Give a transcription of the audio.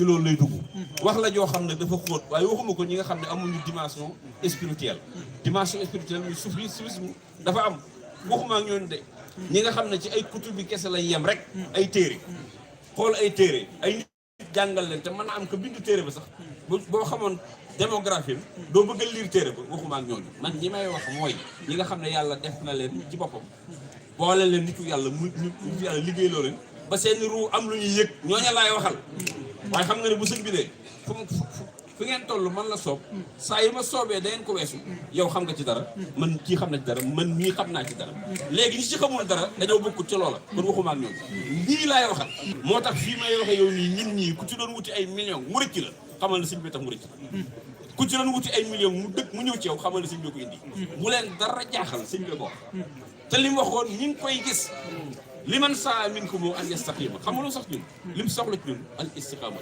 ci loolu lay dugg wax la joo xam ne dafa xóot waaye waxuma ko ñi nga xam ne amuñu dimension spirituelle muy soufisme dafa am waxuma ak ñooñu de ñi nga xam ne ci ay kutub bi kese lay yem rek ay téere xool ay téere ay nit jàngal leen te mën na am ko bindu téere ba sax boo xamoon démographie doo bëgg a lire téere ba waxuma ak ñooñu man ñi may wax mooy ñi nga xam ne yàlla def na leen ci boppam boole leen nitu yàlla nitu yàlla liggéey loo leen ba seeni ruu am lu ñuy yëg ñooña laay waxal waaye xam nga ne bu sëñ bi dee fu ngeen toll man la soob saa yi ma soobee da ngeen ko weesu yow xam nga ci dara man kii xam na ci dara man mii xam naa ci dara léegi ñi ci xamul dara dañoo bokkut ci loola kon waxuma ak ñoom lii laay waxal moo tax fii may waxe yow nii ñin ñii ku ci doon wuti ay millions mu rëcc la xamal na sëñ bi tax mu rëcc la ku ci doon wuti ay millions mu ñëw ci yow xamal na sëñ bi ko indi bu leen dara jaaxal sëñ bi ko wax te li mu waxoon ñi ngi koy gis li man saa min ko moo an yastaqima xam nga lu sax ñun li mu soxla ci ñun al istiqama